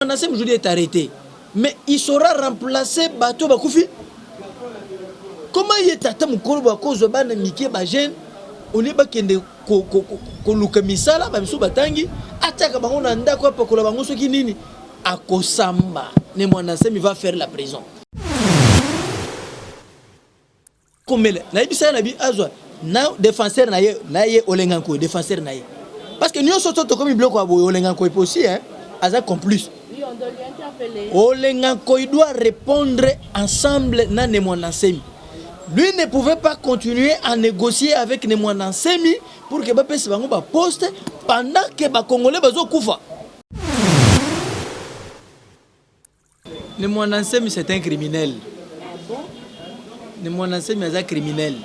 Manasseh Mujudi est arrêté mais il saura remplacer bato bakufi. Comment ye tata mokolo bakozwa bana mike ba jeune au lieu bakende koluka misala ba misusu batangi atiaka bango na ndako apakola bango soki nini akosamba ne Muanda Nsemi va faire la prison. Komela nayebisa ye na bi azwa na defenseur na ye na ye Olenga Nkoy defenseur na ye parce que nionso to tokomi biloko ya boye Olenga Nkoy pe aussi hein aza complice. Oui, on doit lui interpeller. Olenga Nkoy doit répondre ensemble na Ne Muanda Nsemi. Lui ne pouvait pas continuer à négocier avec Ne Muanda Nsemi pour que bapesa bango ba poste pendant que ba Congolais bazo kufa. Ne Muanda Nsemi c'est un criminel. Ah bon? Ne Muanda Nsemi aza criminel.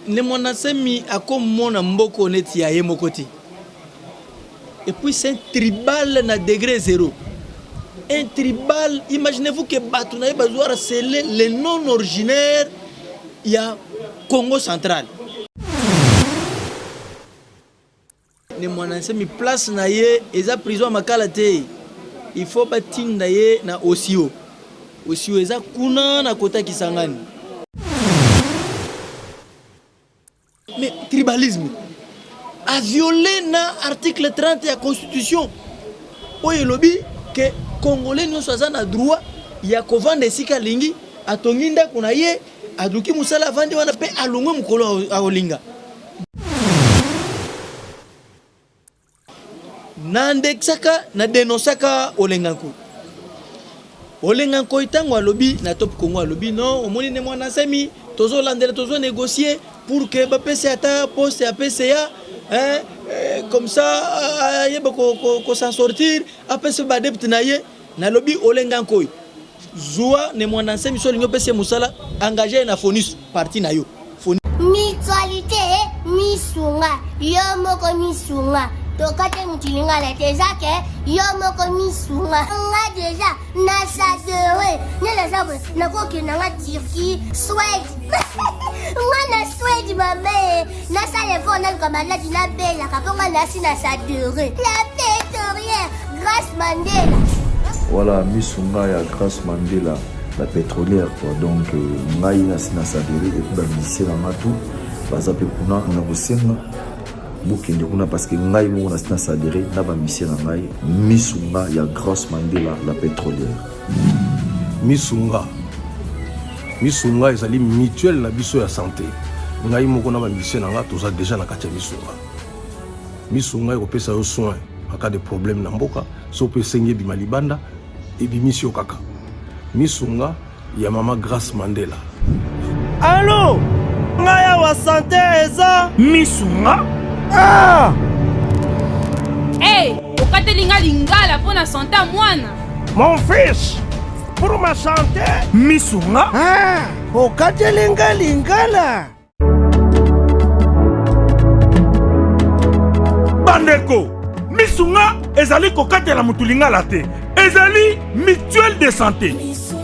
Ne Muanda Nsemi akomona mboko neti ya ye moko te. Et puis c'est un tribal na degré zéro. Un tribal, imaginez-vous que bato na ye bazwa harceler les non originaires ya Congo central. Ne Muanda Nsemi place na ye eza prison ya makala te il faut batinda ye na osio osio eza kuna na kota Kisangani. Mais tribalisme a viole na article 30 ya constitution oyo elobi ke congolais nyonso aza na droit ya kovanda esika alingi atongi ndako na ye aluki mosala avandi wana mpe alongwe mokolo akolinga. Na ndexaka na denonsaka Olenga Nkoy. Olenga Nkoy tango alobi na Top Congo alobi non omoni ne Muanda Nsemi tozo landela tozo negocier pour que bapesa ata poste ya PCA hein, eh, comme ça ayeba ko, ko, ko s'en sortir apesa ba adepte na ye. Nalobi Olenga Nkoy zua ne Muanda Nsemi so olingi opesa ye mosala engage ye na Fonus parti na yo. Mutualité misunga yo moko misunga tokate mutu lingala te eza ke yo moko misunga nga deja na sadere nde naza boye nakokenda nga turquie swede nga na swede mame nasala effort naluka maladi nabelaka mpo nga nasi na sadere la pétorière Grace Mandela. Voilà misunga ya Grace Mandela la pétrolière quoi donc euh, ngai nasi na sadere et puis ba musicien na nga tout baza pe kuna na kosenga bokende kuna parce que ngai moko nasi na sadere na ba musicien na ngai misunga ya Grace Mandela la pétrolière. Misunga misunga ezali mutuelle na biso ya santé ngai moko na ba musicien na nga toza deja na kati ya misunga. Misunga ekopesa yo soin en cas de problème na mboka, soki mpe esengi ebima libanda, ebimisi yo kaka. Misunga ya mama Grace Mandela. Allo ngai awa sante eza misunga ah! Hey, okateli nga lingala mpo na sante ya mwana. Mon fils, pour ma santé misunga ah, okateli nga lingala. Bandeko, misunga ezali kokatela moto lingala te, ezali mutuelle de santé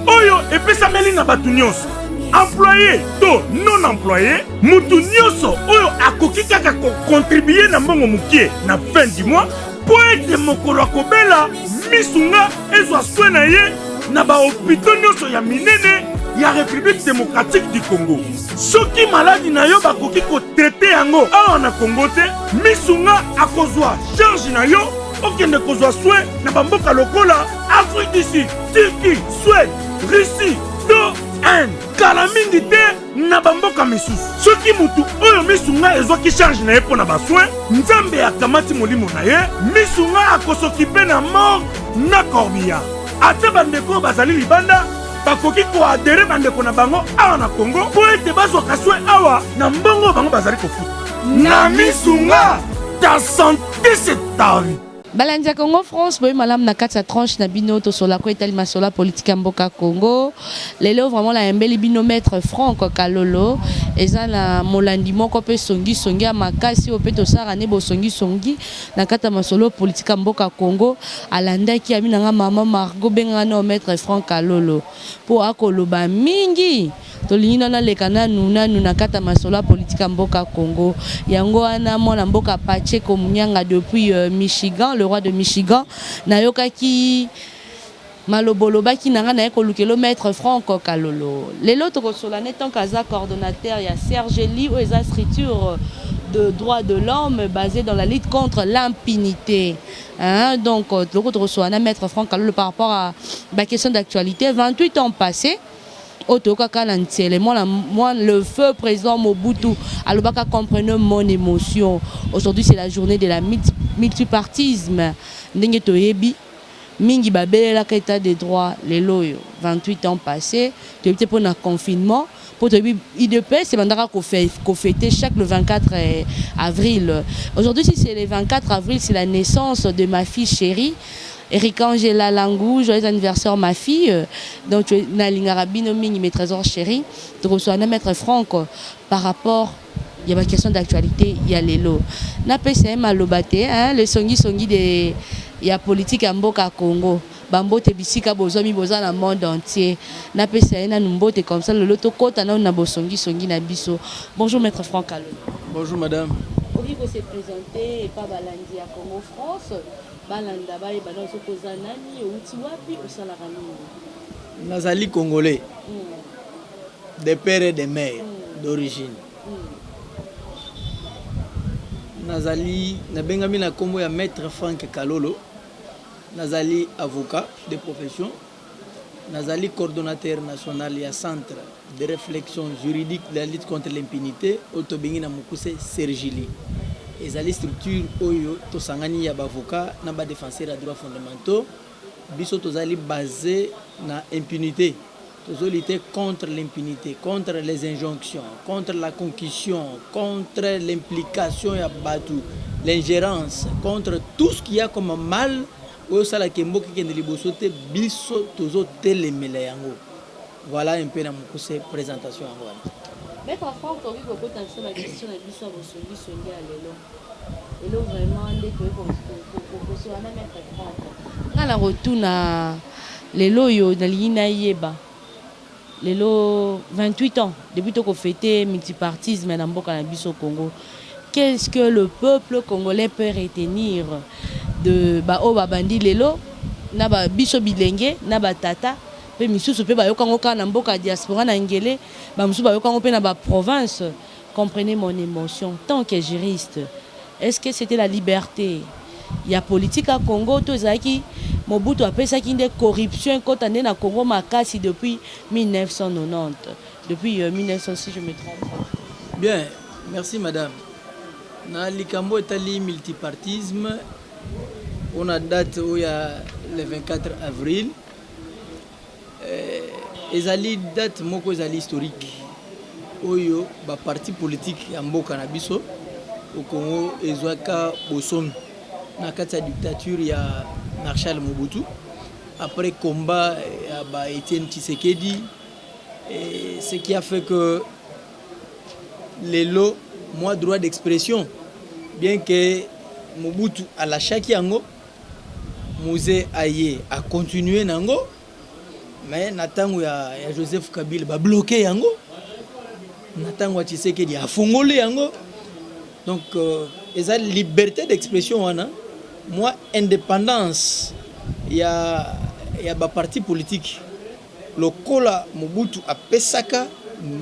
oyo epesameli na bato nyonso, employe to non employe, moto nyonso oyo akoki kaka kokontribue na mbongo mokie na fin du mois mpo ete mokolo akobela misunga ezwa soin na ye na bahopito nyonso ya minene ya Republique democratique du Congo. Soki maladi na yo bakoki kotraite yango awa na Congo te, misunga akozwa charge na yo okende kozwa soin na bamboka lokola Afrique du Sud, Turquie, Suède, Russie to Inde. Kala mingi te na bamboka misusu. Soki mutu oyo misunga ezwaki charge na ye mpo na basoin, Nzambe akamati molimo na ye, misunga akosokipe na morgue na corbillard. Ata bandeko oyo bazali libanda bakoki koadere bandeko na bango awa na Congo mpo ete bazwaka soin awa na mbongo oyo bango bazali kofuta. Na misunga, ta sante c'est ta vie. Balandi ya Congo France boye malamu na kati ya tranche na bino tosola ko etali masolo ya politique ya mboka Congo. Lelo vraiment nayambeli bino maître Franck Kalolo eza na molandi moko pe songi songi ya makasi oyo pe tosala ne bosongi songi na kati ya masolo politique ya mboka Congo. Alandaki ami na nga maman Margot benga nga nao maître Franck Kalolo po akoloba mingi. Tolingi nanu aleka nanu nanu na kati ya masolo ya politique ya mboka Congo. Yango wana mwana mboka Pacheco Munyanga depuis Michigan, le roi de Michigan, nayokaki maloba olobaki na nga naye kolukela yo Maitre Franck Kalolo. Lelo tokosola ne tant qu'aza coordonnateur ya Sergeli oyo eza structure de droits de l'homme basée dans la lutte contre l'impunité. Hein, donc loko tokosola na Maitre Franck Kalolo par rapport à ba question d'actualité. 28 ans passés, oyo toyokaka na ntiele mwana mwana le feu président Mobutu alobaka: "Comprenez mon émotion." Aujourd'hui, c'est la journée de la multipartisme. Ndenge toyebi mingi babelelaka état de droit, lelo oyo 28 ans passé, toyebi te mpona confinement, mpo toyebi UDPS ebandaka kofêter chaque le 24 avril. Aujourd'hui, si c'est le 24 avril, c'est la naissance de ma fille chérie Erika Angela Langou. Joyeux anniversaire, ma fille. Donc nalingaka bino mingi, mes trésors chéris. Tokosola na Maître Franck par rapport ya ba question d'actualité ya lelo. Napesa ye maloba te, hein, le songisongi de ya politique ya mboka Congo. Bambote bisika bozwami, boza na monde entier. Napesa ye nanu mbote, comme ça lelo tokɔta nanu na bosongisongi na biso. Bonjour, Maître Franck Kalolo. Bonjour, madame. Okoki kose présenter epa balandi ya Congo France, balanda bayeba na soki oza nani, outi wapi, osalaka nini? Nazali congolais de père et de mère d'origine. Nazali nabengami na nkombo ya Maître Frank Kalolo. Nazali avocat de profession, nazali coordonnateur national ya Centre de réflexion juridique de la lutte contre l'impunité, oyo tobengi na mokuse Sergili. Ezali structure oyo tosangani ya baavocat na badéfenseur ya droits fondamentaux. Biso tozali basé na impunité, tozolutter contre l'impunité, contre les injonctions, contre la concussion, contre l'implication ya bato, l'ingérence, contre tout ce qu'il y a comme mal oyo osalaka mboka ekende liboso te. Biso tozotelemela yango. Voilà un peu na mokuse présentation yango wana. Maître Frank, tokoki kokota biso na question na biso ya bosongisongi ya lelo. Lelo vraiment nde toyei kosola na Maître Frank. Nga na kotuna lelo oyo, nalingi nayeba lelo, 28 ans depuis tokofêter multipartisme na mboka na biso Congo, qu'est-ce que le peuple congolais peut retenir de baoyo babandi lelo na biso bilenge na batata mpe misusu mpe bayokango kaka na mboka ya diaspora na ngele, bamosusu bayokango mpe na baprovince? Comprenez mon émotion tant que juriste. Est-ce que c'était la liberté ya politique ya Congo to ezalaki Mobutu apesaki nde corruption ekɔta nde na Congo makasi depuis 1990, depuis 1900, si je me trompe pas? Bien, merci, madame. Na likambo etali multipartisme mpona date oyo ya le 24 avril, ezali date moko ezali historique oyo baparti politique ya mboka na biso au Congo ezwaka bosomi na kati ya dictature ya Marshal Mobutu, après combat ya ba Etienne Tshisekedi, et ce qui a fait que lelo mwa droit d'expression, bien que Mobutu alashaki yango, Mzee aye acontinuer nango, mais na ntango ya Joseph Kabila babloquer yango, na ntango ya Tshisekedi afongoli yango. Donc eza liberté d'expression wana, mwa indépendance ya baparti politique lokola Mobutu apesaka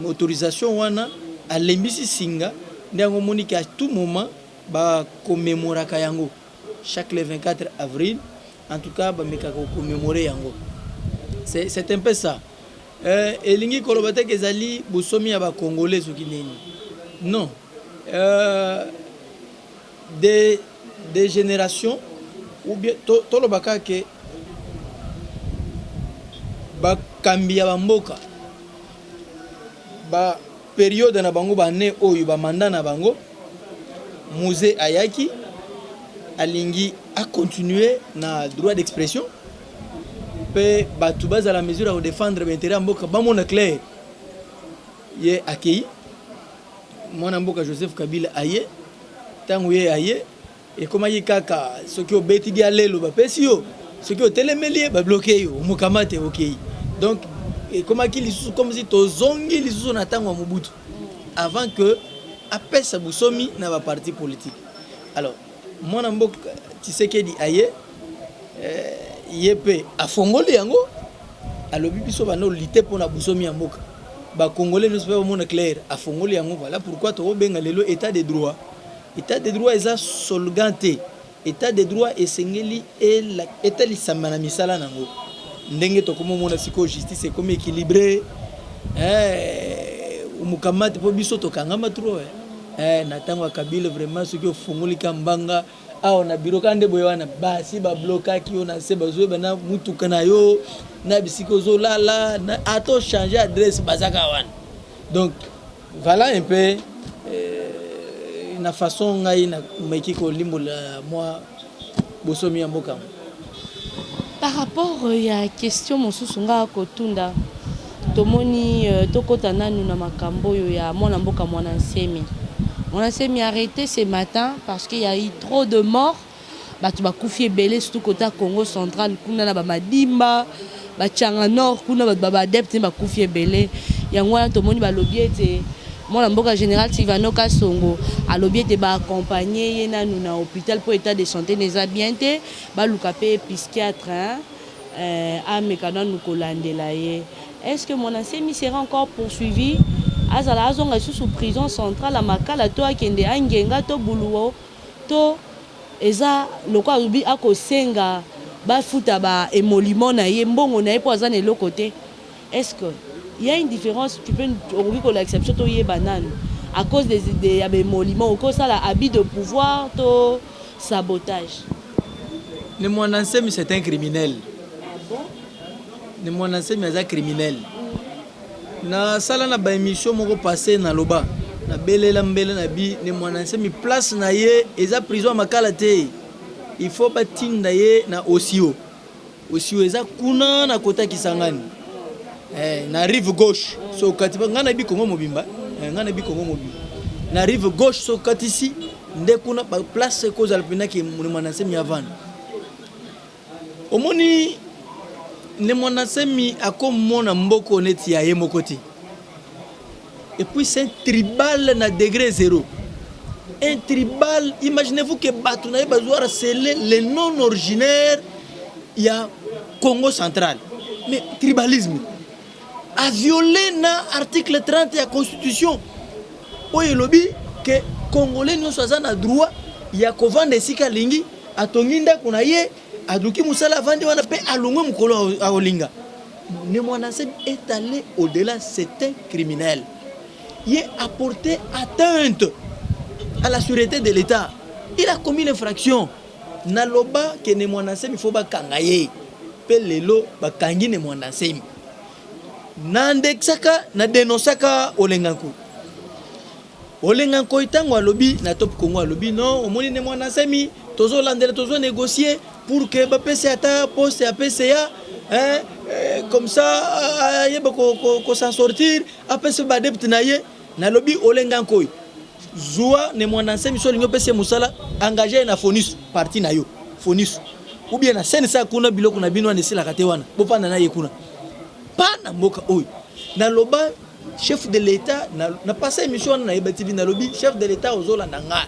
autorisation wana, alembisi singa nde yango omoniki à tout moment bakomemoraka yango chaque le 24 avril. En tout cas, bamekaka kokommémorer yango. C'est un peu ça. Elingi koloba te ezali bosomi ya bacongolais soki nini, non. Des générations ou bien toloba kaka ke bakambi ya bamboka, bapériode na bango, bane oyo bamanda na bango, Mzee ayaki alingi acontinuer na droit d'expression mpe bato bazala mesure ya kodéfendre baintérêt ya mboka, bamona clair. Ye akei, mwana mboka Joseph Kabila aye. Ntango ye aye, ekomaki kaka soki obeti dia lelo, bapesi yo, soki otelemeli ye, babloquer yo, omokama te, okei. Donc Ekomaki lisusu comme si tozongi lisusu na ntango ya Mobutu avant que apesa bosomi na baparti politique. Alors mwana mboka Tshisekedi aye, ye mpe afongoli yango, alobi biso banda olite mpona bosomi ya mboka, bacongolais nyonso mpe bamona clair, afongoli yango. Voilà pourquoi tokobenga lelo état de droit. État de droit eza slogan te. État de droit esengeli etalisama na misala nango. Ndenge tokomomona sikoyo, justice ekomi équilibré, mukamate mpo biso tokangama trop na ntango ya Kabila. Vraiment, soki ofungoli ka mbanga awa na biro kaka nde boye wana, basi bablokaki yo na se, bazoyeba na mutuka na yo, na bisika ozolala, ata ochange adresse, bazaka wana. Donc voilà un peu na façon ngai nameki kolimbola mwa bosomi ya mboka. Par rapport ya question mosusu nga kotunda, tomoni tokɔta nanu na makambo oyo ya mwana mboka Mwana Nsemi. Mwana Nsemi arrêté ce matin parce qu'il y a eu trop de morts, bato bakufi ebele, surtout kota Congo Central kuna na bamadimba, batianga nord kuna, bato babaadepte bakufi ebele. Yango wana tomoni balobi ete mwana mboka général Silvano Kasongo alobi ete baaccompagne ye nanu na hôpital mpo état de santé na eza bien te, baluka mpe psychiatre, hein? Ameka nanu kolandela ye. Est ce que Mwana Nsemi sera encore poursuivi, azala azonga lisusu prison centrale ya Makala, to akende Angenga to Buluwo, to eza lokola alobi akosenga bafuta baémolument na ye, mbongo na ye, mpo aza na eloko te? Est ce que il y a une différence? Tu peux, okoki kolakisa biso, toyeba nanu, à cause ya baémolument okosala abus de pouvoir to sabotage? Ne Mwana Nsemi, c'est un criminel. Ah bon? Ne Mwana Nsemi aza criminel. Nasala na baémission moko passé, naloba, nabelela mbele na bi Ne Mwana Nsemi, place na ye eza prison ya Makala te, il faut batinda ye na Osio. Osio eza kuna na kota Kisangani, na rive gauche. So okati, ngai nayebi Kongo mobimba, ngai nayebi Kongo mobimba, na rive gauche, so okatisi nde kuna place ekozala mpendaki Ne Mwana Nsemi avanda. Omoni, Ne Mwana Nsemi akomona mboko neti ya ye moko te. Et puis c'est un tribal na degré zéro, un tribal. Imaginez-vous que bato na ye bazwa harceler les non originaires ya Congo Central, mais tribalisme a violé na article 30 ya constitution oyo elobi ke congolais nyonso aza na droit ya kovanda esika alingi, atongi ndako na ye, aluki mosala, avandi wana mpe alongwe mokolo akolinga. Ne Mwana Nsemi est allé au-delà, c'est un criminel. Il a porté atteinte à la sûreté de l'État, il a commis l'infraction. Naloba ke Ne Mwana Nsemi, faut bakanga ye, mpe lelo bakangi Ne Mwana Nsemi. Nandekisaka, nadénonçaka Olenga Nkoi. Olenga Nkoi, ntango alobi na Top Congo, alobi non, omoni Ne Mwana Nsemi, tozolandela, tozonégocier pour que bapesa ata poste ya PCA, hein, comme ça ayeba ko s'en sortir, apesa baadepte na ye. Nalobi, Olenga Nkoi, zwa Ne Mwana Nsemi, so olingi opesa ye mosala, engage ye na Fonus, parti na yo Fonus, ou bien na CNSA kuna, biloko na bino wana esilaka te wana, bofanda na ye kuna, pa na mboka oyo. Naloba chef de l'État na passé émission wana nayeba TV, nalobi chef de l'État ozolanda nga,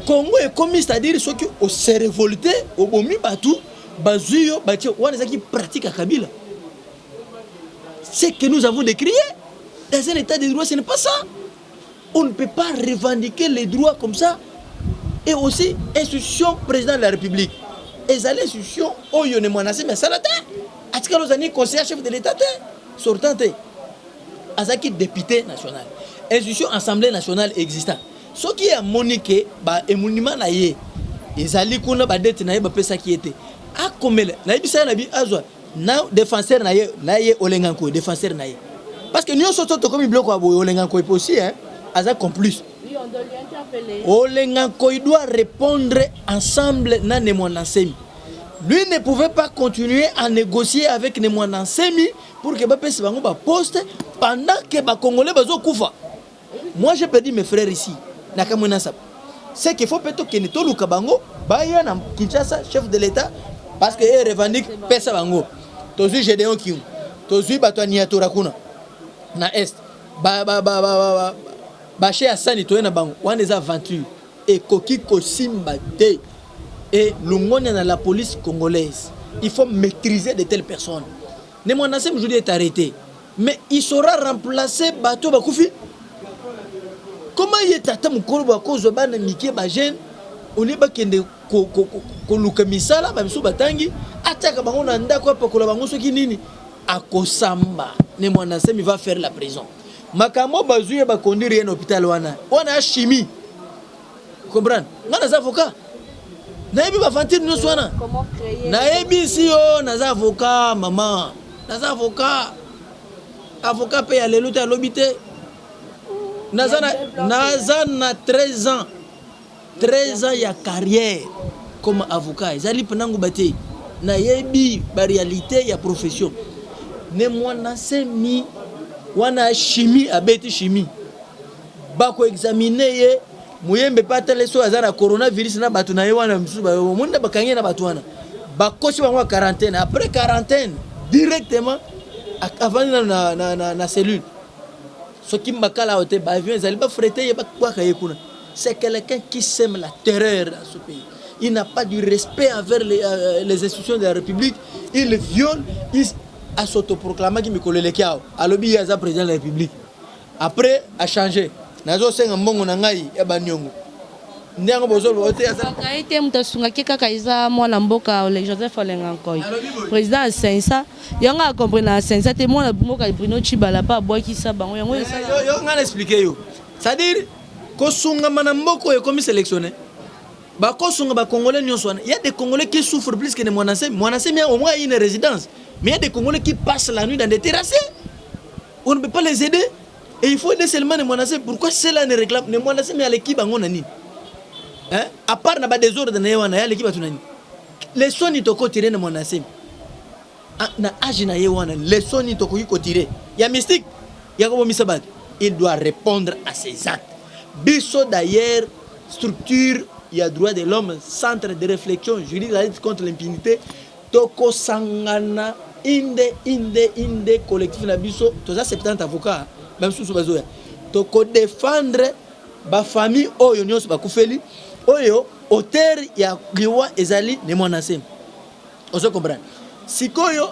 Congo ekomi, c'est-à-dire soki ose révolte, obomi bato, bazwi yo, batie wana. Ezalaki pratique ya Kabila. Ce que nous avons décrié dans un état de droit, ce n'est pas ça. On ne peut pas revendiquer les droits comme ça. Et aussi institution président de la République ezali institution oyo Ne Mwana Nsemi asala te. Atikala ozali conseiller chef de l'État te, sortant te, azalaki député national. Institution Assemblée nationale existant, soki amoni ke baémolument na ye ezali kuna, badete na ye bapesaki ye te, akomela. Nayebisa ye na bi azwa na défenseur na ye, na ye Olenga Nkoy, défenseur na ye, parce que nyonso to tokomi biloko ya boye, Olenga Nkoy mpe aussi, hein, aza complice. Oui, on doit lui interpeller. Olenga Nkoy doit répondre ensemble na Ne Mwana Nsemi. Lui ne pouvait pas continuer à négocier avec Ne Mwana Nsemi pour que bapesa bango baposte pendant que bacongolais bazokufa. Moi, j'ai perdu mes frères ici na Kamwina Nsapu. C'est qu'il faut peut tokende toluka bango, baya na Kinshasa, chef de l'État, parce que ye revendique, pesa bango. Tozwi Gédéon Kyungu. Tozwi bato ya Nyatura kuna na Est, ba ba ba ba ba bashe ya sani toye na bango, wana eza aventure ekoki kosimba te. Et longonya na la police congolaise, il faut maîtriser de telles personnes. Ne Muanda Nsemi aujourd'hui est arrêté, mais il sera remplacé bato bakufi. Comment ye tata mokolo bakozwa bana mike ba jeune olie bakende koluka misala, bamisusu batangi, atiaka bango na ndako, apakola bango soki nini, akosamba. Ne Muanda Nsemi va faire la prison. Makambo bazwi ye, baconduire ye na hôpital wana, wana ya chimie. Comprendre? Nga naza avocat, nayebi baventure nyonso wana, nayebisi yo, naza avocat mama, naza avocat, avocat mpe ya lelo te, alobi te. Naza na 13 ans, 13 ans ya carrière comme avocat, ezali mpena nguba te. Nayebi baréalité ya profession. Ne Muanda Nsemi wana, chimie, abeti chimie, bakoexaminer ye. Muyembe mpe atala soki aza na coronavirus na bato na ye wana misusu. Omoni nde bakangi ye na bato wana, bakosi bango ya quarantaine. Après quarantaine, directement avandi nano na cellule. Soki mbakala awa te, baavion ezali, bafréter ye, bakwaka ye kuna. C'est quelqu'un qui sème la terreur dans ce pays. Il n'a pas du respect envers les institutions de la République. Il viole. Il as'autoproclamaki mikolo eleki awa, alobi ye aza président de la République. Après achanger, nazosenga mbongo na ngai ya baniongo. Nde yango bozoloba te. Asungaka ye te, moto asungaki kaka eza mwana mboka Joseph Olenga Nkoy, président ya sensa. Yango acomprendre na sensa te. Mwana mboka Bruno Tshibala mpe abwakisa bango yango. Yo ngai na expliquer yo, c'est-à-dire kosungama na mboka oyo ekomi sélectionné. Bakosunga bacongolais nyonso wana. Il y a des Congolais qui souffrent plus que ne Muanda Nsemi. Muanda Nsemi au moins une résidence, mais il y a des Congolais qui passent la nuit dans des terrasses. On ne peut pas les aider et il faut aider seulement ne Muanda Nsemi. Pourquoi ceux-là ne réclament? Ne Muanda Nsemi aleki bango na nini, hein? À part na ba désordre na ye wana, ye aleki bato na nini? Leçon nini tokotirer na Muanda Nsemi na age na ye wana? Leçon nini tokoki kotirer ya mystique ya kobomisa bato? Il doit répondre à ses actes. Biso d'ailleurs, structure ya droit de l'homme, Centre de réflexion juridique, la lutte contre l'impunité, tokosangana inde inde inde collectif na biso. Toza 70 avocat, bamisusu bazoya. Tokodéfendre bafamille oyo nyonso bakufeli, oyo auteur ya liwa ezali Ne Muanda Nsemi. Ozo comprendre? Sikoyo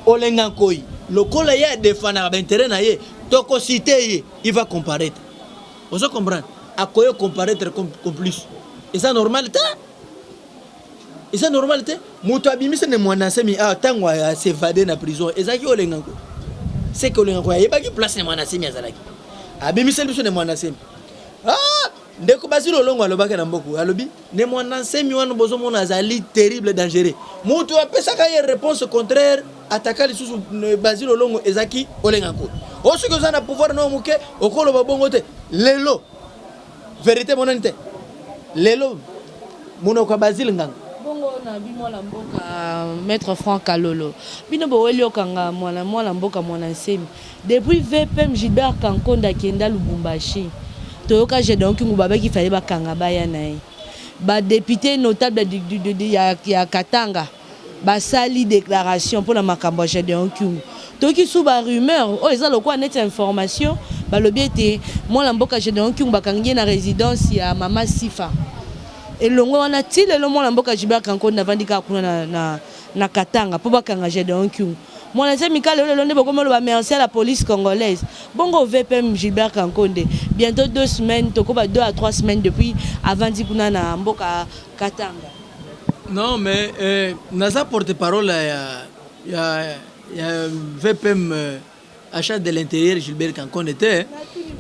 Olenga Nkoi, lokola ye adefendaka baintérêt na ye, tokociter ye, il va comparaître. Ozo comprendre? Akoki comparaître comme complice. Eza normal te, eza normal te. Moto abimisi Ne Muanda Nsemi awa ntango as'évader na prison ezalaki Olenga Nkoi. C'est que Olenga Nkoi ayebaki place Ne Muanda Nsemi azalaki, abimiseli biso Ne Muanda Nsemi. Ah, ndeko Basile Olongo alobaki na mboka, alobi Ne Muanda Nsemi wana bozomona azali terrible, dangereux. Moto apesaka ye réponse contraire, ataka lisusu Basile Olongo, ezalaki Olenga Nkoi. O soki oza na pouvoir na moke, okoloba bongo te. Lelo vérité monani te, lelo monoko ya Basile nganga. Bongo na bi mwana mboka maître Frank Kalolo, bino boweli okanga mwana mboka Muanda Nsemi. Depuis VPM Gilbert Kankonda akenda Lubumbashi, toyoka Gédéon Kyungu babaki fallait bakanga baya na ye. Badéputé notable ya Katanga basali déclaration mpona makambo ya Gédéon Kyungu. Toyoki su barumeur oyo eza lokola neti information, balobi ete mwana mboka Gédéon Kyungu bakangi ye na résidence ya mama Sifa. Elongo wana ti lelo mwana mboka Gilbert Kankonda avandi kaka kuna na Katanga mpo bakanga Gédéon Kyungu. Muanda Nsemi kala lelo nde bokomi oloba merci à la police congolaise. Bongo VPM Gilbert Kankonde, bientôt 2 semaines, tokoba 2 à 3 semaines depuis avandi kuna na mboka Katanga. Non, mais naza porte-parole ya VPM achat de l'Intérieur Gilbert Kankonde te,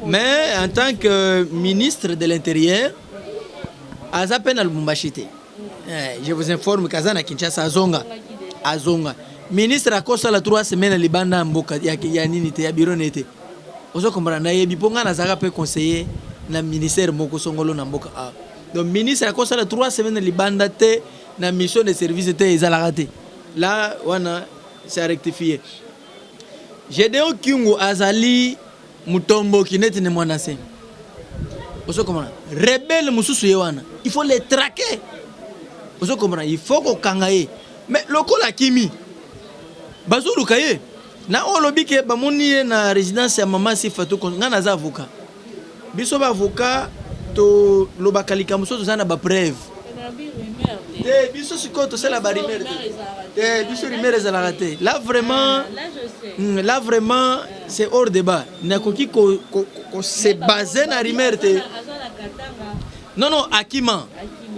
mais en tant que ministre de l'Intérieur aza mpe na Lubumbashi te. Je vous informe kaza na Kinshasa, azonga, azonga. Ministre akosala 3 semaines libanda ya mboka ya nini te, ya bureau ne te. Ozo comprendre? Nayebi mpo ngai nazalaka mpe conseiller na ministère moko songolo na mboka awa. Donc ministre akosala 3 semaines libanda te na mission de service te, ezalaka te. La wana c'est à rectifier. Gédéon Kyungu azali mutomboki neti Ne Muanda Nsemi. Ozo comprendre? Rebelle mosusu ye wana, il faut les traquer. Ozo comprendre? Il faut kokanga ye, mais lokola akimi. Bazoluka ye. Na oyo olobi ke bamoni ye na residence ya mama Sifa to ngai naza avocat. Biso ba avocat tolobaka likambo soki toza na ba preuve. Te biso sikoyo tosala ba rumeur te. Te biso rumeur ezalaka te. Là vraiment là vraiment c'est hors débat. Nakoki ko, ko, ko se baser na rumeur te. Non non akima.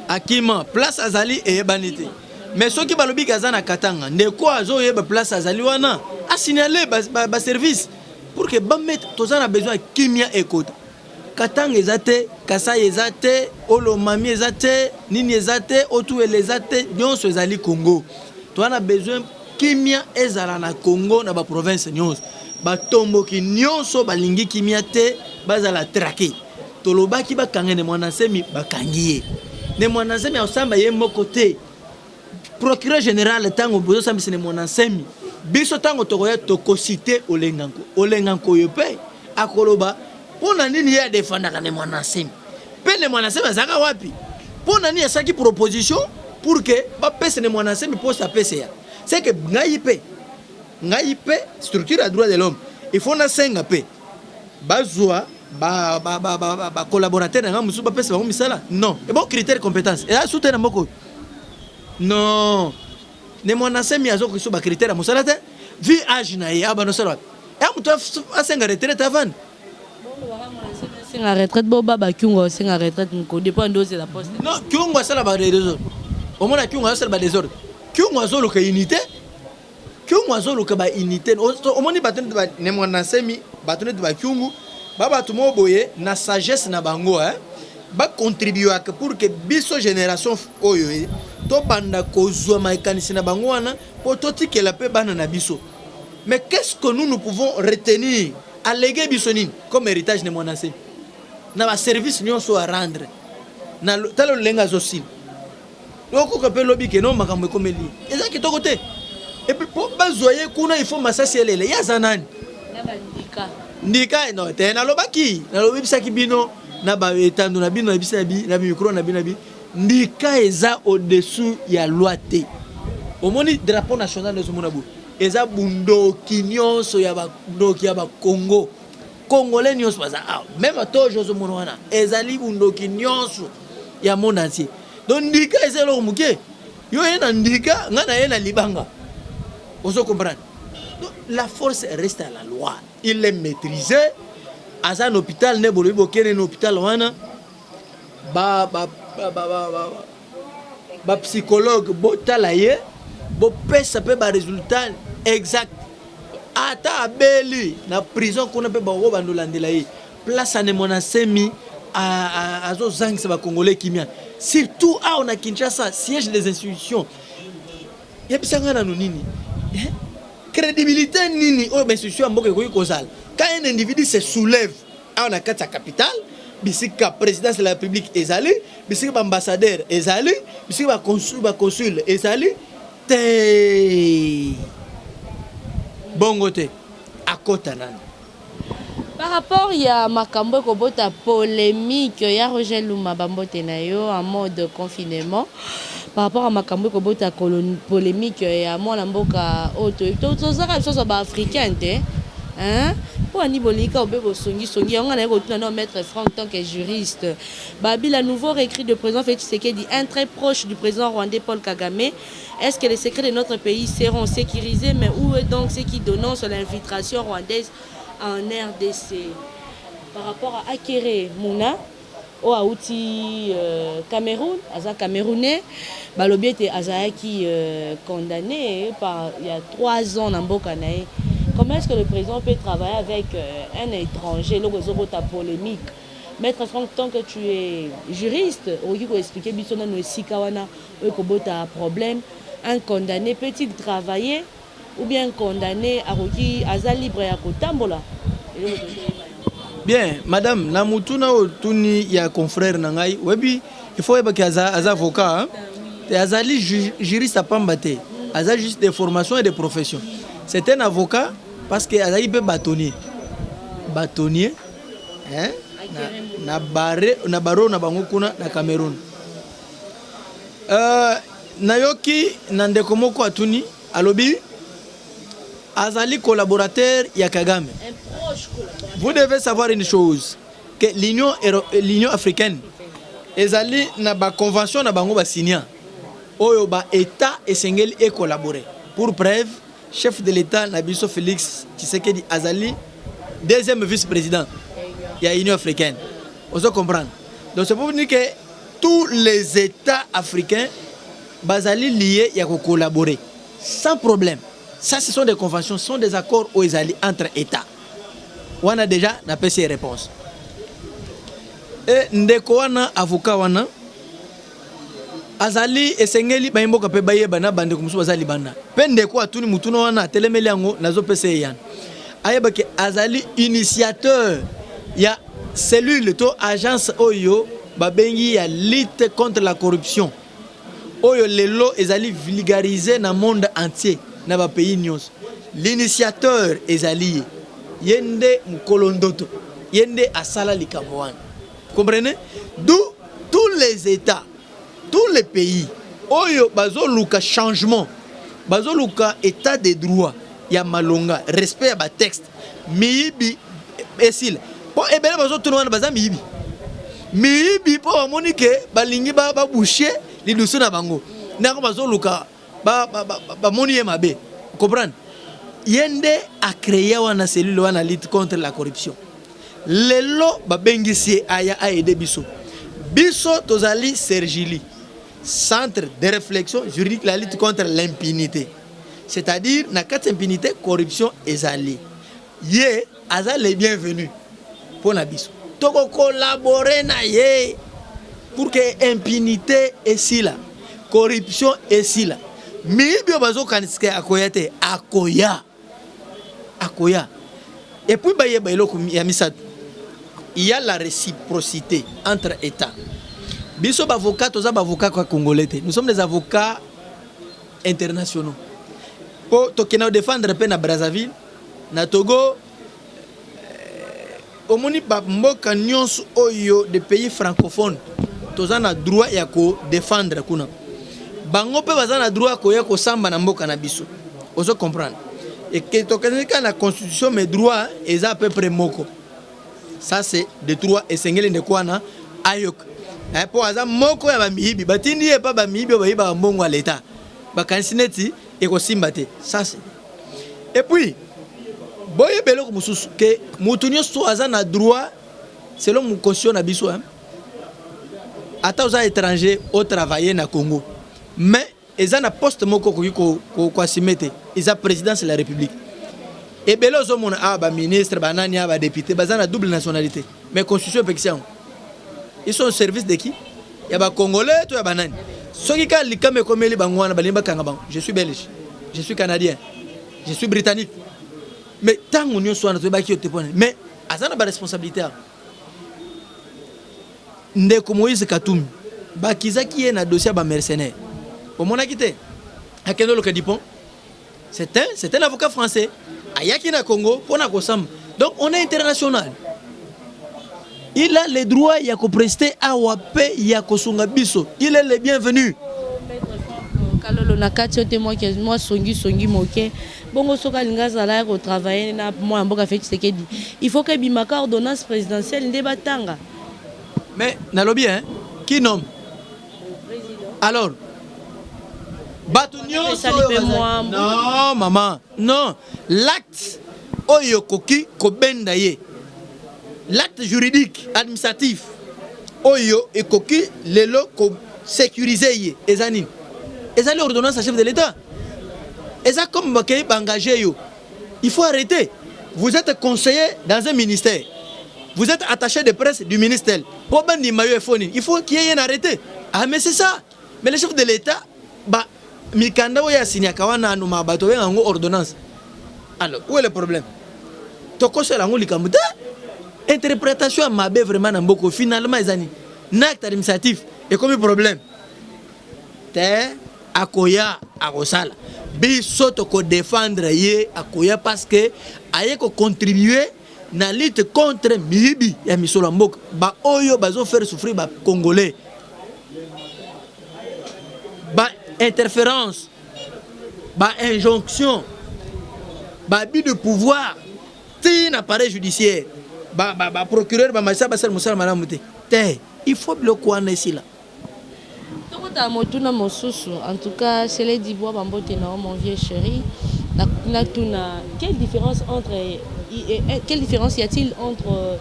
Akima place azali eyebani te. Mais soki balobi ke aza na Katanga, ndeko azoyeba place azali wana, a signaler ba, ba, ba service pour que ba mettre toza na besoin ya kimia ekota. Katanga eza te, Kasai eza te, Olomami eza te, nini eza te, Otuele eza te, nyonso ezali Congo. Toza na besoin kimia ezala na Congo na ba province nyonso. Batomboki nyonso balingi kimia te, bazala traquer. Tolobaki bakanga Ne Muanda Nsemi, bakangi ye. Ne Muanda Nsemi akosamba ye moko te. Procureur general tango bozosambisa Ne Muanda Nsemi, biso tango tokoya tokosite Olenga Nkoy. Olenga Nkoyo pe akoloba mpo na nini ye adefendaka Ne Muanda Nsemi. Pe Ne Muanda Nsemi azalaka wapi? Mpo na nini asalaki proposition pour que bapesa Ne Muanda Nsemi poste ya PCA? C'est que ngai pe, ngai pe structure ya droit de l'homme, il faut nasenga pe bazwa ba ba ba ba, ba collaborateur na nga mosusu bapesa bango misala non ebo critère compétence eza su te na mboka oyo non ne mwana semi azokokisa ba critère ya mosala te vi age na ye abanda osala wapi ya moto asenga retraite avanda senga retraite bo baba kyungu asenga retraite mokode mpo ande ozela poste non kyungu asala ba désordre omona kyungu azosala ba désordre kyungu azoluka unité Kyungu azoluka ba unité omoni bato neti ba Ne Muanda Nsemi bato neti ba Kyungu ba bato moko boye na sagesse na bango hein ba contribuaka pour que biso génération oyo eh, tobanda kozwa makanisi na bango wana mpo totikela mpe bana na biso. Mais qu'est-ce que nous nous pouvons retenir alege biso nini comme héritage Ne Muanda Nsemi na ba service nyonso à rendre na tala lolenge azosila Okoka pe lobi ke non makambo ekomeli ye. Eza kitoko te. Et puis po bazwa ye kuna il faut masasi elele. Ye aza nani? Na ba ndika. Ndika non te nalobaki nalobisaki bino na ba etando na bino nayebisi na bi na micro na bino na bi ndika eza au-dessous ya loi te. Omoni drapeau national nde ozomona boye eza bundoki nyonso ya ba ndoki ya ba Congo. Congolais nyonso baza awa meme atoge ozomona wana ezali bundoki nyonso ya monde entier. Donc ndika eza eloko moke. Yo ye na ndika, nga na ye na libanga. Ozo comprendre? Donc la force reste à la loi. Il est maîtrisé. Aza na hôpital ne bolobi bokende na hôpital wana ba ba ba ba ba, ba, ba psychologue botala ye bopesa pe ba résultat exact ata abeli na prison kuna pe bako bandolandela ye Place ya Ne Muanda Nsemi azozangisa ba congolais kimia surtout awa na Kinshasa siège des institutions yebisa nga nanu nini eh? Credibilité nini oyo ba institution ya mboka ekoki kozala quand un individu se soulève awa na kati ya capitale bisika présidence de la république ezali bisika ba ambassadeur ezali bisika ba consul ba consul ezali te bongo te akota nani Par rapport ya makambo ekobota polemique ya Roger Luma ba mbote na yo en mode confinement par rapport ya makambo ekobota polemique ya mwana mboka oyo toyebi tozaka biso ba africain te hein mpo ani bolingi kaka obe bosongi songi yango nga naye kotuna nao maître Franck tant que juriste Babila nouveau recrue de président Félix Tshisekedi un très proche du président rwandais Paul Kagame est-ce que les secrets de notre pays seront sécurisés mais où est donc ceux qui dénoncent l'infiltration rwandaise en rdc par rapport à Akere Muna oyo awuti Cameroun aza camerounais balobi ete azalaki condamne par ya 3 ans na mboka na ye comment est-ce que le président peut travailler avec un étranger eloko ezobota polemique Maitre Franck tant que tu es juriste okoki ko expliquer biso nanu esika wana oyo ekobota problème un condamne peut-il travailler Ou bien condamne akoki aza libre ya kotambola? Eloko tolingi toyeba yango. Bien madame na motuna oyo otuni ya confrère na ngai oyebi il faut oyeba ke aza, aza avocat hein? Te azali ju, juriste ya pamba te aza juste de formation et de profession c'est un avocat parce que azalaki mpe bâtonnier bâtonnier hein? na, na, barre, na barreau na bango kuna na Cameroun euh, nayoki na ndeko moko atuni Alobi, Azali collaborateur ya Kagame. Vous devez savoir une chose, que l'Union l'Union africaine ezali na ba convention na bango ba signa oyo ba état esengeli e collaborer. Pour preuve, chef de l'État na biso Félix Tshisekedi azali deuxième vice-président ya Union africaine. Ozo comprendre? Donc c'est pour dire que tous les États africains bazali liés ya ko collaborer sans problème. Ça ce sont des conventions, ce sont des accords oyo ezali entre États. Wana déjà napesi ye réponse. E ndeko wana avocat wana azali esengeli bayi mboka mpe bayeba na bandeko mosusu baza libanda mpe ndeko atuni motuna wana atelemeli yango nazopesa ye yana ayeba ke azali initiateur ya cellule to agence oyo babengi ya lutte contre la corruption oyo lelo ezali vulgarise na monde entier na ba pays nionso l'initiateur ezali ye ye nde mukolo ndoto ye nde asala likambo wana comprenez d'où tous les etats tous les pays oyo bazoluka changement bazoluka etat de droit ya malonga respect ya ba texte miyibi esila mpo ebele bazotuna wana baza miyibi miyibi mpo bamoni ke balingi babouche lidusu na bango ndako bazoluka bamoni ye mabe comprendre ye nde acrea wana cellule wana lutte contre la corruption lelo babengisi ye aya aide biso biso tozali sergili centre de réflexion juridique la lutte contre l'impunité C'est-à-dire na kati impunité corruption ezali. Ye aza le bienvenu pona biso. Toko collaborer na ye pour que impunité esila, corruption esila. Miyibi oyo bazokanisa ke akoya te, akoya. Akoya. Et puis bayeba eloko ya misato. Il y a la réciprocité entre États. Biso ba avocats toza ba avocats congolais te. Nous sommes des avocats internationaux po tokenda kodefendre mpe na Brazzaville na Togo eh, omoni bamboka nyonso oyo de pays francophone toza na droit ya kodefendre kuna bango mpe baza na droit koya kosamba na mboka na biso ozo comprendre tokendeki kaka na constitution mais droit eza à peu près moko Ça c'est de trois esengeli ndeko wana ayoka eh, po aza moko ya bamiyibi batindi ye epa bamiyibi oyo bayibaka mbongo ya leta bakanisi neti ekosimba te ça c'est et puis boyeba eloko mosusu ke moto nyonso aza na droit selon constitution na biso hein, ata oza étranger otravaille na Congo mais Eza na poste moko okoki ko ko assumer te eza presidence de la republique ebele ozomona awa ba ministre ba nani awa ba depute baza na double nationalité mais constitution epekisi yango ils sont au service de qui ya ba congolais to ya ba nani soki kaka likama ekomeli bango wana balingi bakanga bango je suis belge je suis canadien je suis britannique mais ntango nyonso wana toyebaki yo te mpona mais aza na ba responsabilité awa Ndeko Moïse Katumbi bakizaki ye na dossier ya ba mercenaires. Omonaki te? Akende oluka Dupont. C'est un, c'est un avocat français. Ayaki na Congo pona kosamba. Donc on est international. Il a le droit ya ko prester awa pe ya kosunga biso. Il est le bienvenu. Kalolo na kati yo te mwa songi songi moke Bongo soki alingi azala aya ko travailler na mwana mboka Felix Tshisekedi, il faut que ebimaka ordonnance presidentielle nde batanga. Mais nalobi hein, qui nomme? Alors bato nyonso non maman non l'acte oyo okoki kobenda ye l'acte juridique administratif oyo ekoki lelo ko sécuriser ye eza nini ezali ordonnance ya chef de l'état Eza comme bakeyi ba engager yo. Il faut arrêter. Vous êtes conseiller dans un ministère. Vous êtes attaché de presse du ministère. Po bandima yo il nini? Il faut qu'il y ait un arrêté. Ah mais c'est ça. Mais le chef de l'État ba mikanda oyo asignaka wana anoma bato obenga yango ordonnance. Alors, où est le problème? Tokosela yango likambo te. Interprétation ya mabe vraiment na mboko finalement eza nini? Na acte administratif ekomi problème. Te akoya akosala biso toko defendre ye akoya parce que aye ko contribuer na lutte contre miyibi ya misolo ya mboka ba oyo bazo faire souffrir ba congolais ba interference ba injonction. Ba abus de pouvoir ti na appareil judiciaire, ba ba, ba procureur, ba magistrat basala mosala malamu te. Te, il faut biloko wana esila. Tokotala motuna mosusu. En tout cas, Sele Dibwa, bambote na yo, mon vieux chéri. Natuna, quelle différence y a-t-il entre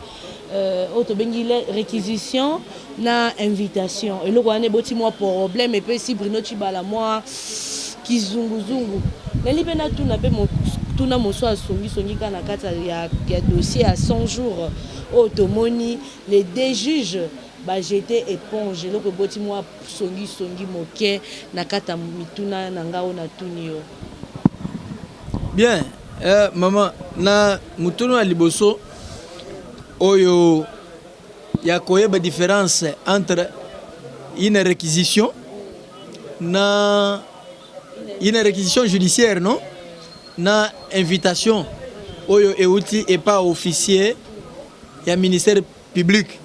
oyo tobengi réquisition na invitation? Eloko wana eboti mwa problème, epesi Bruno Tshibala mwa kizunguzungu. Nali mpe natuna mpe motuna mosusu asongisongi kaka na kati ya dossier ya 100 jours oyo tomoni les deux juges bajeter éponge. Eloko eboti mwa songisongi moke na kati ya mituna na ngai oyo natuni yo. Bien, mama, na motuna ya liboso oyo ya koyeba différence entre une réquisition na une réquisition judiciaire, non, na invitation oyo euti epa officier ya ministère public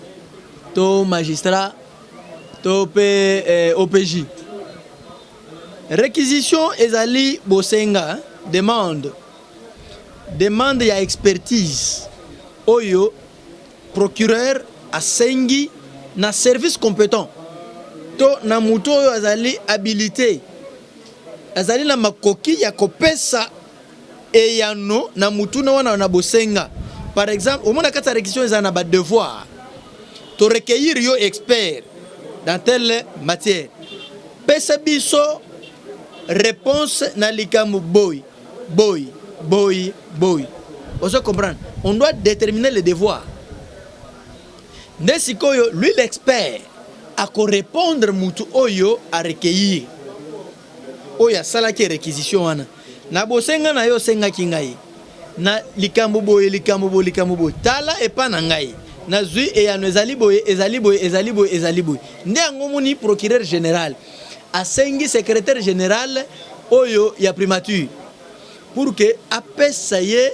to magistrat to mpe OPJ. Réquisition ezali bosenga, demande ya expertise oyo procureur asengi na service compétent to na motu oyo azali habilité, azali na makoki ya kopesa eyano na mutuna wana na bosenga. Par exemple, omona kati ya réquisition ezala na badevoir: to recueillir yo expert dans telle matière, pesa biso réponse na likambo boy boy boy boy. Ozo comprendre? On doit déterminer le devoir. Nde sikoyo lui l'expert akorépondre mutu oyo arecueillir, oyo asalaki réquisition wana: na bosenga na yo osengaki ngai na likambo boye, likambo boye, likambo boye, tala epa na ngai nazwi eyano ezali boye, ezali boye, ezali boye, ezali boye. Nde yango moni procureur général asengi secrétaire général oyo ya primature pour que apesa ye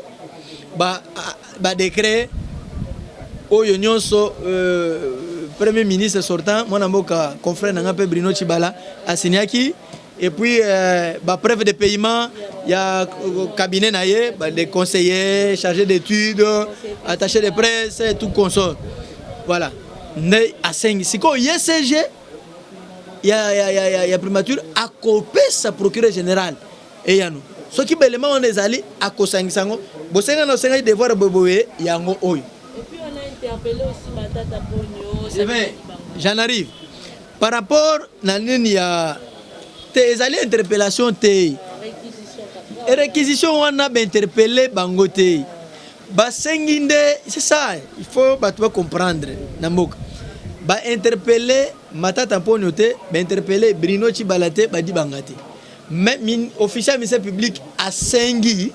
badécret ba oyo nyonso premier ministre sortant, mwana mboka, confrère na nga mpe Bruno Tshibala asignaki, et puis bapreuve de paiement ya cabinet na ye, les conseillers, chargé d'études, attaché de presse, tout consort. Voilà, nde asengi sikoyo ye SG ya primature akopesa procureur général eyano. Soki belema wana ezali, akosangisa yango: bosenga na osengaki devoir boye, yango oyo. Et puis on a interpellé aussi Matata Ponyo. J'en arrive. Par rapport na nini ya te, ezali interpellation te, réquisition wana bainterpeller bango te, basengi nde. C'est ça, il faut bato bacomprendre na mboka. Bainterpeller Matata Ponyo te, bainterpeller Bruno Tshibala te, badibanga te, mais officier ya ministère public asengi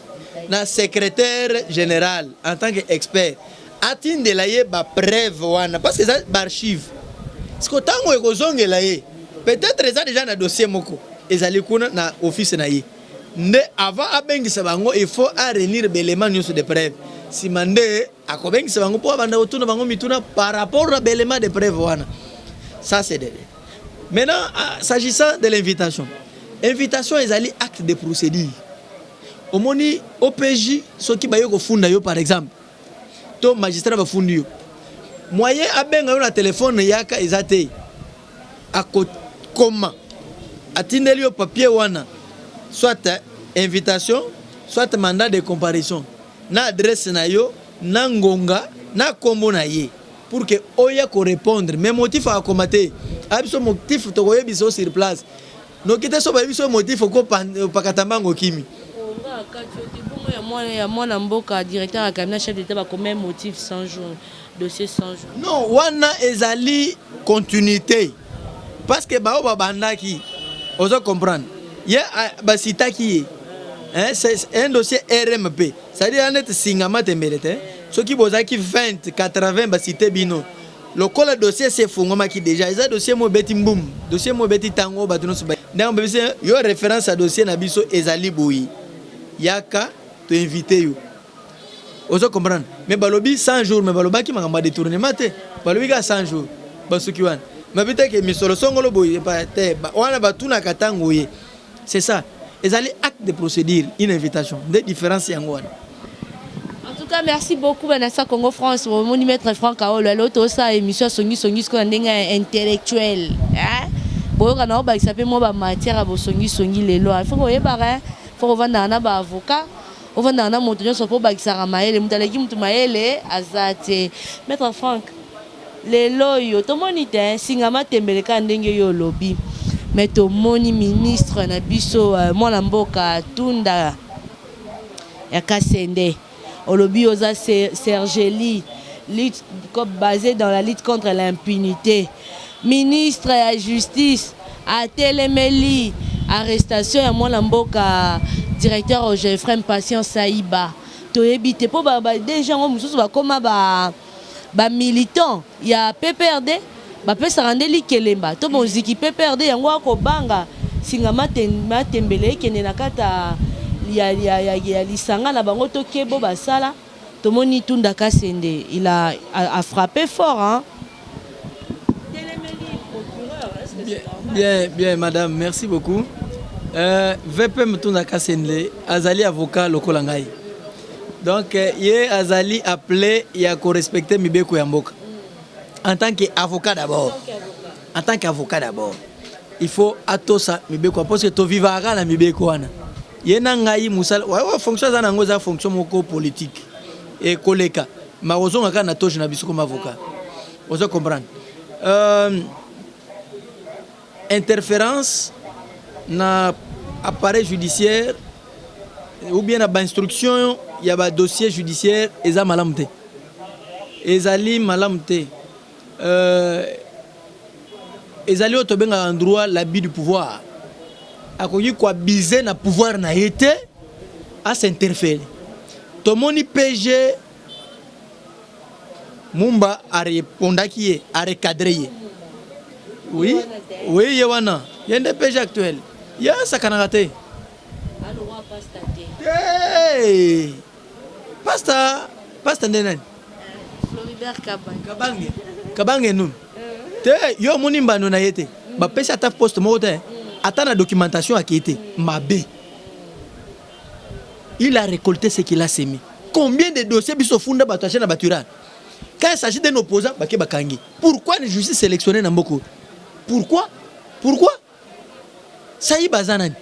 na secrétaire général en tant que expert atindela ye bapreuve wana, parce que eza baarchive. Siko ntango ekozongela ye, peut-être eza déjà na dossier moko ezali kuna na office na ye. Nde avant abengisa bango, il faut aréunir baélément nyonso de preuve. Nsima nde akobengisa bango mpo abanda kotuna bango mituna par rapport na baélément de preuve wana. Ça, c'est de maintenant. S'agissant de l'invitation, invitation ezali acte de procédure. Omoni OPJ, soki baye kofunda yo par exemple, to magistrat bafundi yo, moyen abenga yo na telefone yaka eza te. Akokoma, atindeli yo papier wana, soit invitation, soit mandat de comparution, na adresse na yo, na ngonga, na nkombo na ye, pour que oya korépondre. Mais motif akoma te, aya biso motif tokoyebisa yo sur place. Noki te so bayebi biso motif, okopakata mbango, okimi. Nga kati yo te bongo ya mwana mboka directeur ya cabinet chef d'état, bakoma motif 100 jours, dossier 100 jours. Non, wana ezali continuité, parce que bao babandaki, ozo comprendre, ye basitaki ye. Hein, c'est un dossier RMP, c'est-à-dire neti singama tembele te. Soki bozalaki 20 80, basite bino lokola dossier esi efungwamaki déjà. Eza dossier mo ebeti mbum, dossier mo ebeti ntango bato nyonso ndenge bebisi yo référence ya dossier na biso ezali boye, yaka toinvite yo. Ozo comprendre? Mais balobi 100 jours, mais balobaki makambo ya détournement te, balobi kaka 100 jours. Basuki wana, mabi teke misolo songolo boye te, wana batunaka ntango ye. C'est ça. Ezali acte de procédure, une invitation. Nde différence yango wana. En tout cas, merci beaucoup Banassa Congo France. Omoni maître Franck Aolo, alo tosa émission songi songi siko na ndenge ya intellectuel. Hein? Boyoka na obakisa pe mwa ba matière ya bosongi songi lelo. Il faut koyebaka, hein? Faut kovandaka na ba avocat. Ovandaka na moto nyonso po obakisaka mayele. Moto aleki moto mayele aza te. Maître Franck, lelo oyo tomoni te hein, singa matembele kaka ndenge yo olobi. Mais tomoni ministre na biso mwana mboka Tunda ya Kasende olobi oza Sergeli lutte basée dans la lutte contre l'impunité. Ministre ya justice atelemeli arrestation ya mwana mboka directeur Ogefrem Patient Saiba. Toyebi te po ba DG yango mosusu bakoma ba ba militants ya PPRD bapesaka nde likelemba to moziki PPRD yango akobanga singa matembele ekende na kati ya, ya, ya, ya lisanga na bango to kebo basala. Tomoni Tunda Kasende il a, a, a frappé fort hein. Bien, bien, bien madame, merci beaucoup. VPM Tunda Kasende azali avocat lokola ngai. Donc ye azali appelé ya ko respecter mibeko ya mboka. En tant qu'avocat d'abord. En tant qu'avocat d'abord. Il faut atosa mibeko parce que to vivaka na mibeko wana. Ye na ngai musala ouais, ouais, fonction aza nango eza fonction moko politique. Et koleka ma ozonga kaka na toge na biso comme avocat. Ozo comprendre. Interférence na appareil judiciaire ou bien na ba instruction ya ba dossier judiciaire eza malamu te. Ezali malamu te. Ezali oyo tobengaka en droit l'abus du pouvoir. Akoki ko abuser na pouvoir na ye te, a s'interférer. Tomoni PG Mumba a répondaki ye, a recadrer ye. Oui, oui, ye wana. Ye nde PG actuel. Ye asakanaka te. Hey! Pasta, pasta nde nani? Floribert Kabange. Kabange. Kabange nunu. Te, yo omoni mbano na ye te. Bapesi ata poste moko te. Ata na documentation akei te. Mabe. Il a récolté ce qu'il a semé. Combien de dossiers biso funda bato acha na baturane? Quand il s'agit d'un opposant, bake bakangi. Pourquoi une justice sélectionnée na mboko? Pourquoi? Pourquoi? Saïba aza nani?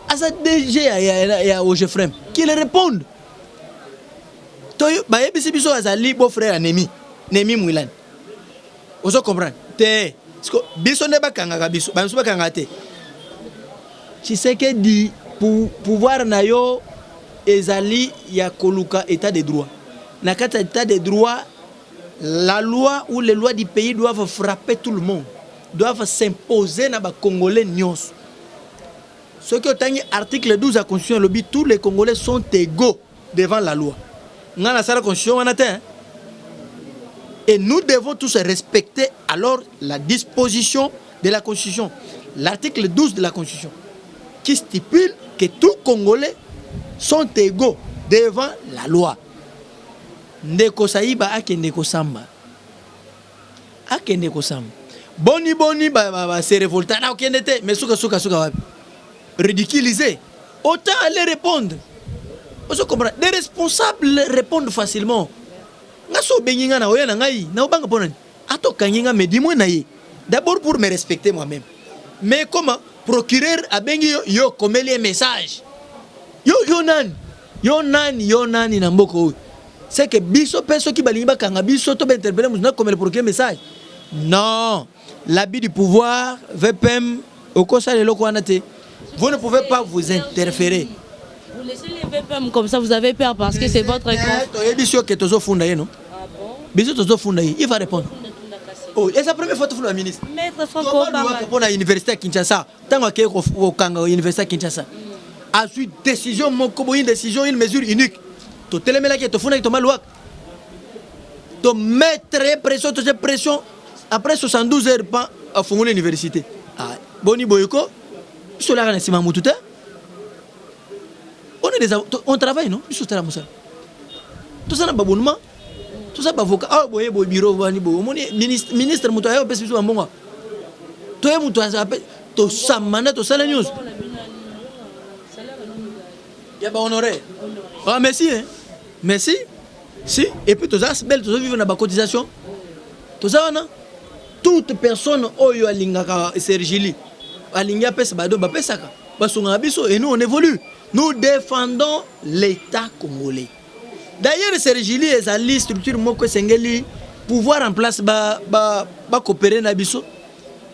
Aza DG ya, ya, ya Ogefrem. Qu'il réponde. Toyo bayebisi biso azali beau frère ya Nemi. Nemi Mwilani. Ozo comprendre? Te. Siko biso nde bakangaka biso, ba biso bakangaka te. Tshisekedi pouvoir na yo ezali ya koluka état de droit. Na kati ya état de droit, la loi ou les lois du pays doivent frapper tout le monde, doivent s'imposer na ba Congolais nyonso. Soki otangi article 12 ya constitution elobi tous les Congolais sont égaux devant la loi. Nga nasala constitution wana te. Et nous devons tous respecter alors la disposition de la constitution, l'article 12 de la constitution qui stipule que tous Congolais sont égaux devant la loi. Ndeko Sayiba akende kosamba. Akende kosamba. Boni boni ba, ba, ba se révolter na okende te mais suka suka suka wapi? Ridiculiser. Autant aller répondre. Ozo comprendre? Des responsables répondent facilement. Nga so obengi nga na oya na ngai na obanga pona nini? Ata okangi nga mais dis-moi na ye. D'abord pour me respecter moi-même. Mais comment procureur abengi yo yo okomeli ye message. Yo yo nani? Yo nani yo nani na mboka oyo? C'est que biso pe soki balingi bakanga biso to ba interpeller mutu na komela procureur message. Non, l'abus du pouvoir VPM okosala eloko wana te. Vous ne pouvez pas vous interférer. Vous laissez les VPM comme ça, vous avez peur parce que c'est votre camp. Toyebi soki tozofunda ye non? Biso tozofunda ye, il va répondre. Oh, et c'est la première fois tofunda ministre. Maître Franco Obama. Pour la université à Kinshasa, tango akei kokanga université à Kinshasa. Azui décision moko boye, une décision, une mesure unique. Totelemelaki, tofundaki Thomas Luhaka. To mettre pression, to pression après 72 heures pan afungoli université. Ah, boni boyeko biso laka na sima mutu te. On est des on travaille non? Biso tala musala. Tout ça na babonnement. Tout ça bavoka. Ah boye boye bureau bani boye. Omoni ministre ministre mutu ayo pesi biso mbongo. Toye mutu aza. Tosamba nde tosala nyonso ya bahonoraire. Ah, merci, hein? Merci. Si, et puis toza belle, tozovivre na bacotisation. Toza wana, toute personne oyo alingaka Sergili, alingi apesa bado, bapesaka, basungaka biso et nous, on évolue. Nous défendons l'État congolais. D'ailleurs, Sergili ezali structure moko esengeli pouvoir en place bacoopérer na biso.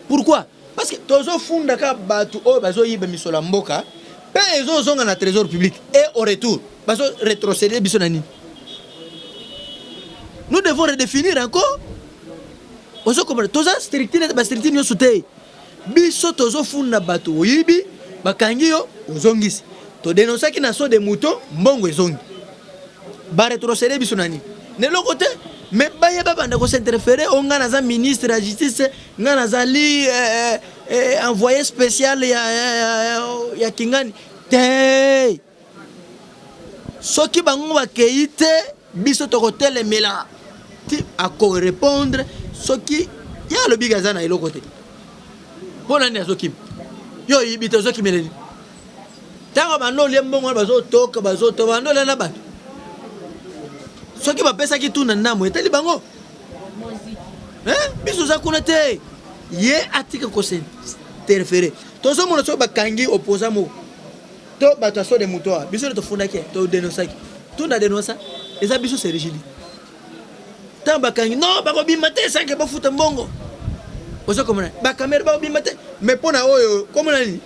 Pourquoi? Parce que tozofundaka bato oyo bazoyiba misolo ya mboka mpe ezozonga na trésor public et au retour bazo rétrocéder biso na nini? Nous devons redéfinir encore. Ozokomona, toza structure, bastructure nyonso te. Biso tozofunda bato, oyibi, bakangi yo, ozongisi. Todénonçaki na saut de mouton, mbongo ezongi, barétrocéder biso na nini? Na eloko te. Mais bayeba, banda kos'interférer o ngai naza ministre ya justice, ngai nazali envoyé spécial ya Kingani te. Soki bango bakei te, biso tokotelemela ti akorépondre. Soki ye alobi aza na eloko te, mpo nani azokima? Yo oyibi te, ozokimela nini? Ntango bando olie mbongo wana, bazotoka, bazotoka, bando olia na bato. Soki bapesaki tuna ndambo, etali bango. Biso oza kuna te. Ye atika kos'interférer. Tozomona, soki bakangi opposant moko to bato ya saut de mouton awa, biso nde tofundaki, todénonçaki. Tunda dénonça eza biso Sergili. Ntango bakangi, non, bakobima te sans que bafuta mbongo. Oza komona baCamerhe bakobima te. Mais mpo na oyo komona nini,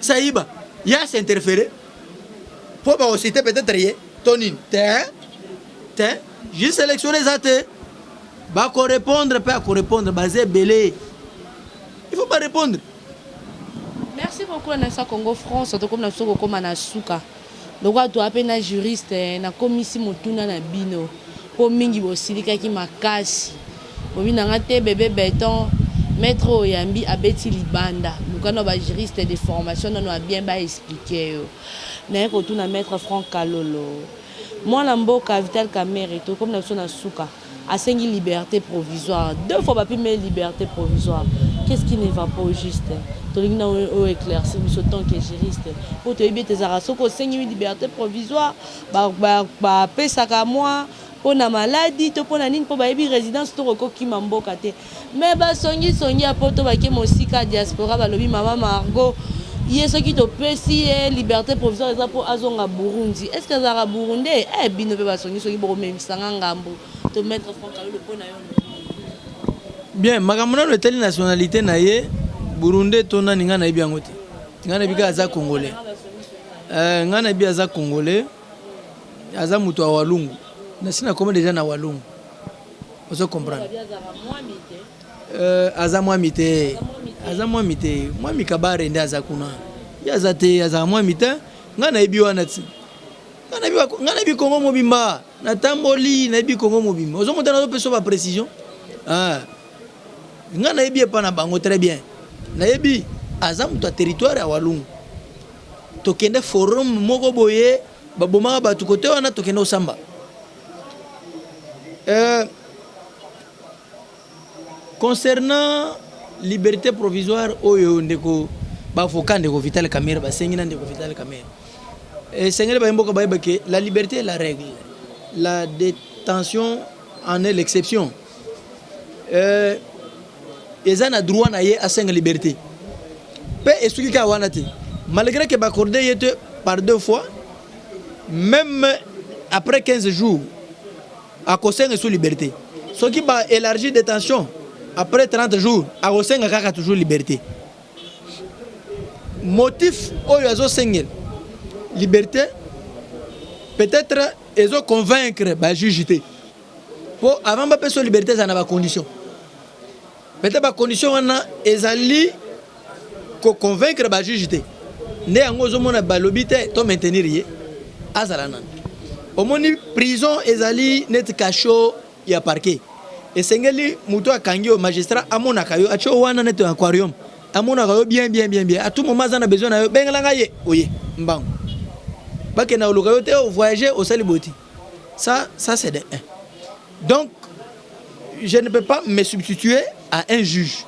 Sayiba ya s'interférer mpo bakociter peut-être ye to nini te te. Juste sélectionné eza te, bakorépondre mpe akorépondre. Baza ebele, il faut barépondre. Merci beaucoup. Na Congo France, tokomi na biso kokóma na suka. Lokola toya mpe na juriste, nakomisi motuna na bino mpo mingi bosilikaki makasi. Bobi nanga te, bebe béton, maître oyo oyambi abeti libanda. Luka na bajuriste de formation nano ya bien baexpliquer yo. Naye kotuna maître Frank Kalolo, mwana mboka Vital Kamerhe, tokomi na biso na suka, asengi liberté provisoire deux fois, bapimi liberté provisoire. Qu'est-ce qui ne va pas au juste? Tolingi na oyo éclaircir biso tant que juriste, mpo toyebi ete ezalaka soki osengi liberté provisoire, bapesaka mwa mpo na maladi to mpo na nini, mpo bayebi résidence to kokokima mboka te. Mais basongisongi ya poto bake mosika ya diaspora, balobi mama Margot ye, soki topesi ye liberté provisoire, eza mpo azonga Burundi. Est ce que azalaka burundais? Eh, bino mpe basongisongi bokomemisanga ngambo. To maître Frank Kalolo, mpo na yo? Bien, makambo nano etali nationalité na ye, burundais to nani, ngai nayebi yango te. Ngai nayebi kaka aza congolais. Ngai nayebi aza congolais, aza moto ya Walungu. Nasi nakoma déjà na Walungu, ozo comprendre? Aza mwami te, aza mwami te. Mwami Kabare nde aza kuna, ye aza te, azala mwami te. Ngai nayebi wana ti ngai nayebi Kongo mobimba, natamboli, nayebi Kongo mobimba. Ozomota, nazopesa baprécision. Ah. Ngai nayebi epa na bango très bien. Nayebi aza moto ya territoire ya Walungu. Tokende forum moko boye, babomaka bato kote wana, tokende kosamba. Concernant liberté provisoire oyo ndeko baavocat, ndeko Vital Kamerhe basengi na ndeko Vital Kamerhe, esengeli bayemboka bayeba ke la liberté est la règle, la détention en est l'exception. Eza na droit na ye asenga liberté mpe esuki kaka wana te. Malgré ke baaccorde ye te par deux fois, même après 15 jours akosenga sous liberté. Soki baélargir détention après 30 jours, akosenga kaka toujours liberté. Motif oyo azosengela liberté, peut-être ezoconvaincre bajuge te, mpo avant bapesa liberté, ezala na bacondition. Peut-être bacondition wana ezali koconvaincre bajuge te, nde yango ozomona balobi te, to maintenir ye azala nano. Omoni, prison ezali neti cachot ya parquet. Esengeli moto akangi yo, magistrat amonaka yo, atie yo wana neti aquarium, amonaka yo bien bien bien bien. À tout moment aza na besoin na yo, bengelanga ye, oye mbango. Bakenda koluka yo te, ovoyage, osali boye te. Ça c'est de un. Donc je ne peux pas me substituer à un juge.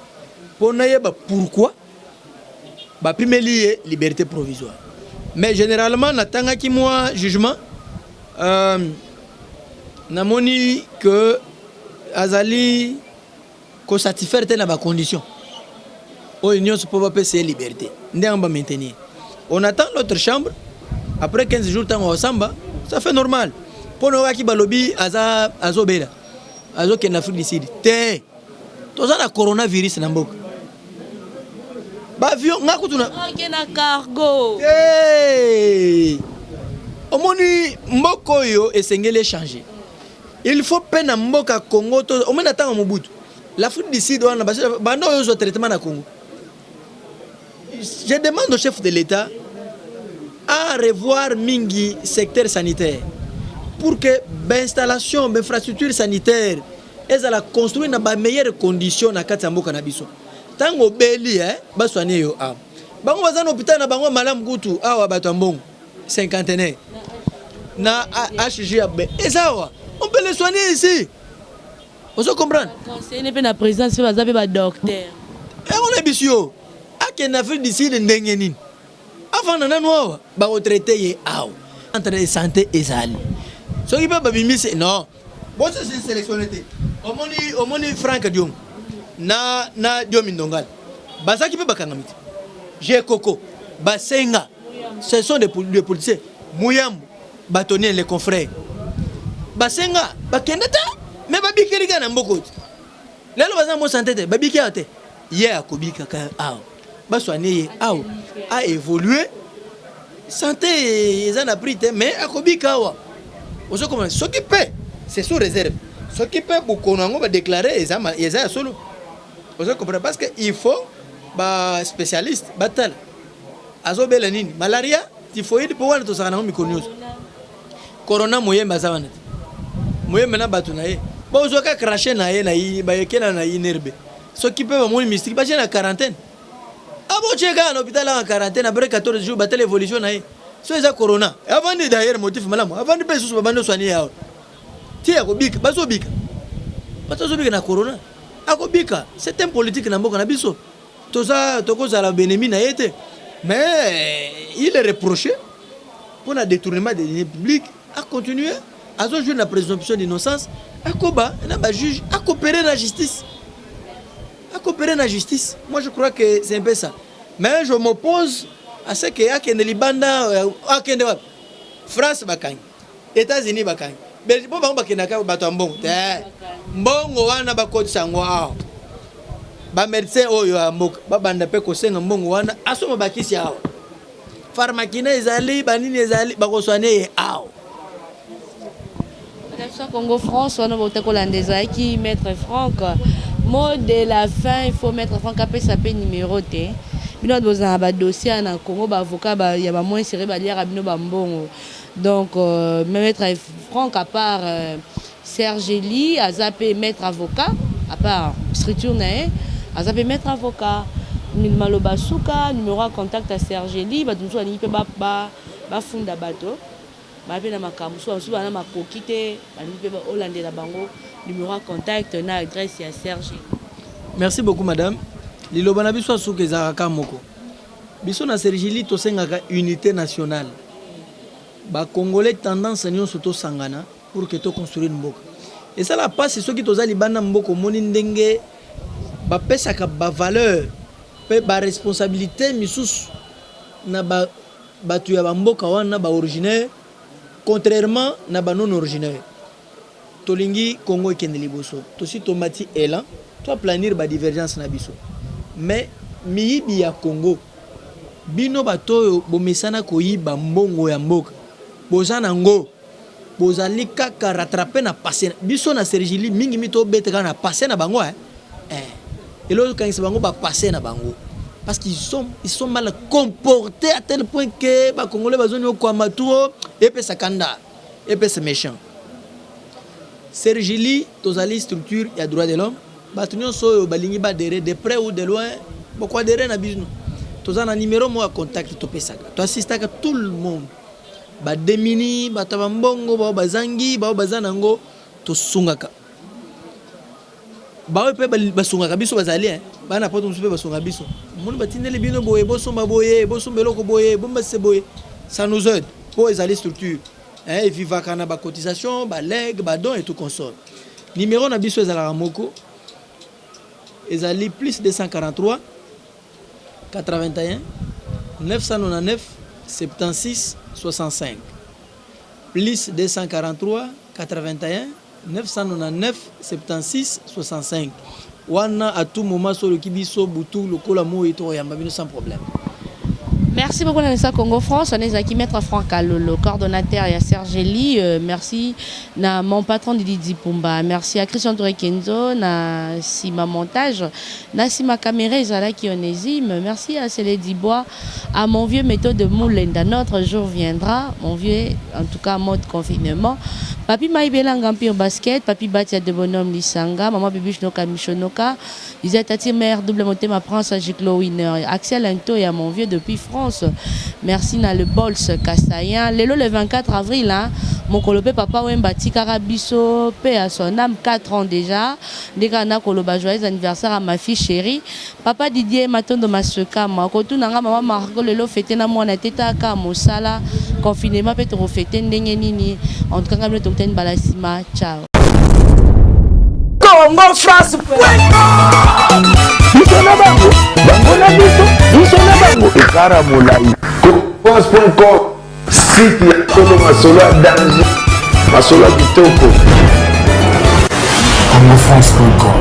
Mpo nayeba pourquoi bapimeli ye liberté provisoire. Mais généralement natangaki mwa jugement, namoni que azali kosatisfaire te na bacondition oyo nyonso mpo bapesa ye liberté. Nde yango bamaintenir, on attend l'autre chambre après 15 jours ntango osamba. Ça fait normal mpo na oyaki balobi aza azobela, azokende Afrique du Sud te. Toza na coronavirus na mboka, baavion nga kutu na Oke na cargo. Hey! Omoni, mboka oyo esengeli échanger. Il faut mpe na mboka Congo to omoni na ntango Mobutu, l'Afrique du Sud wana banda oyo ozwa traitement na Congo. Je demande au chef de l'État à revoir mingi secteur sanitaire pour que bainstallation, bainfrastructure sanitaire ezala construit na bameilleures conditions na kati ya mboka na biso. Ntango obeli, basoigner yo awa. Bango baza na hôpital na bango malamu kutu awa. Bato ya mbongo, cinquantenaire na HGAB eza awa, on peut les soigner ici, ozo comprendre? Conseiller mpe na présidence mpe baza mpe badocteur. Yango nayebisi yo, akende Afrique du Sud ndenge nini? Afanda nanu awa, bakotraiter ye awa. Centre de santé ezali. Soki mpe babimisi, non, bosisi sélectionne te. Omoni Frank Diongo na Diomi Ndongala bazalaki mpe bakangami te. Jekoko basenga, ce sont des politiciens. Muyambo, batonien, les confrères basenga, bakende te, me babikeli kaka na mboka te. Lelo baza na mo santé te, babiki awa te. Ye akobika kaka awa, basoigner ye awa, aévolue. Santé eza na prix te, mais akobika awa, ozokoma. Soki mpe c'est sous réserve, soki mpe bokono yango badéclare eza ya solo, ozo comprendre? Parce que il faut baspécialiste batala azobela nini, malaria, typhoïde, mpo wana tozalaka nango mikolo nyonso. Corona, Moyembe aza wana te. Moyembe na bato na ye bozwaka crache na ye na bayekela na INRB. Soki mpe bamoni mystique, batie na quarantaine. Abotie kaka na hôpital aka quarantaine, après 14 jours batala évolution na ye. So eza corona, avandi d'ailleurs motif malamu, avandi mpe lisusu, babandi osoigner ye awa ti akobika. Bazobika, bato azobika na corona, akobika. C'est un politique na mboka na biso, toza tokozala benemi na ye te, mais il est reproché pour na détournement des deniers publics. Acontinue azojouer na présomption d'innocence, akoba na bajuge, acoopérer na justice, acoopérer na justice. Moi, je crois que c'est un peu ça, mais je m'oppose à ce que akende libanda. Akende wapi? France bakangi, États-Unis bakangi, Belgique, mpo bango bakendaka bato ya mbongo te. Mbongo wana bakotisa yango awa, bamédecin oyo ya mboka babanda mpe kosenga mbongo wana, asomba bakisi awa. Pharmakina ezali, banini ezali, bakosoigner ye awa. Biso Congo France wana bauta kolanda, ezalaki maître Frank. Mot de la fin, il faut maître Frank apesa mpe numéro te. Bino bato bozala na badossier na Congo, baavocat ya bamoins sérieux baliaka bino bambongo. Donc maître Frank, à part Serge Eli, aza mpe maître avocat. À part structure na ye, aza mpe maître avocat. Maloba suka, numéro ya contact ya Serge Eli. Bato mosusu balingi mpe bafunda bato baa mpe na makambo mosusu, bamosusu baa na makoki te, balingi mpe olandela bango, numéro ya contact na adresse ya Serge. Merci beaucoup, madame. Liloba na biso ya suka ezalaka kaka moko. Biso na Sergili tosengaka unité nationale. Bacongolais, tendance nyonso, tosangana pour que toconstruire mboka. Esala mpasi soki toza libanda mboka, omoni ndenge bapesaka bavaleur mpe baresponsabilité misusu na bato ya bamboka wana, baoriginaire, contrairement na banon originaire. Tolingi Congo ekende liboso. Tosi tomati élan, toaplanir badivergence na biso, mais miyibi ya Congo, bino bato oyo bomesana koyiba mbongo ya mboka, boza nango, bozali kaka rattraper na passé. Biso na Sergili mingi mi tobeta kaka na passé na bango, eh. Eloko okangisa bango bapassé na bango, parce qu'ils sont mal comportés à tel point que bacongolais bazoni okwama trop, epesa kanda, epesa méchant. Sergili tozali structure ya droit de l'homme. Bato nyonso oyo balingi baadhérer, de près ou de loin, bokoadhérer na bino. Toza na numéro moko ya contact topesaka, toassistaka tout le monde, badémunis, bato ya bambongo, bao bazangi, bao baza nango, tosungaka. Baoyo mpe basungaka biso bazali hein. Bana poto mosusu mpe basungaka biso. Omoni batindeli bino boye, bosomba boye, bosomba eloko boye, bombasise boye. Ça nous aide. Mpo ezali structure. Hein, evivaka na ba cotisation, ba leg, ba don et tout consort. Numéro na biso ezalaka moko. Ezali plus 243 81 999 76 65. Plus 243 81 999 76 65 wana à tout moment soki oluki biso butu lokola moyi tokoyamba bino sans problème. Merci beaucoup na Congo France, on est qui maître Franck Kalolo, coordonnateur ya Serge Lee, euh, merci na mon patron Didi Dipumba, merci à Christian Touré Kenzo na sima montage, na sima caméra ezalaki Onésime, merci à Célé Dibois, à mon vieux méthode de Moulenda, notre jour viendra, mon vieux, en tout cas mode confinement. Papi Maïbelanga Empire Basket, Papi Batia de Bonhomme Lisanga, Maman Bibiche Noka Michonoka, Lisette Tati Mère, Double Motema Prince Giclo Winner, Axel Ntoya, mon vieux depuis France. Merci na le Bols Kasaïen. Lelo le 24 avril, hein, mokolo pe Papa Wemba tikara biso, paix à son âme, 4 ans déjà. Ndeka na koloba joyeux anniversaire à ma fille chérie. Papa Didier Matondo Maswekama okotuna nga mama Margot lelo fete na mwana te ta ka mosala confinement pe toko fete ndenge nini en tout cas nga bino tokutani mbala sima ciao. Congo France biso na bango bango na biso biso na bango ekara molai france.com site ya solo masolo ya danger masolo ya kitoko congofrance.com.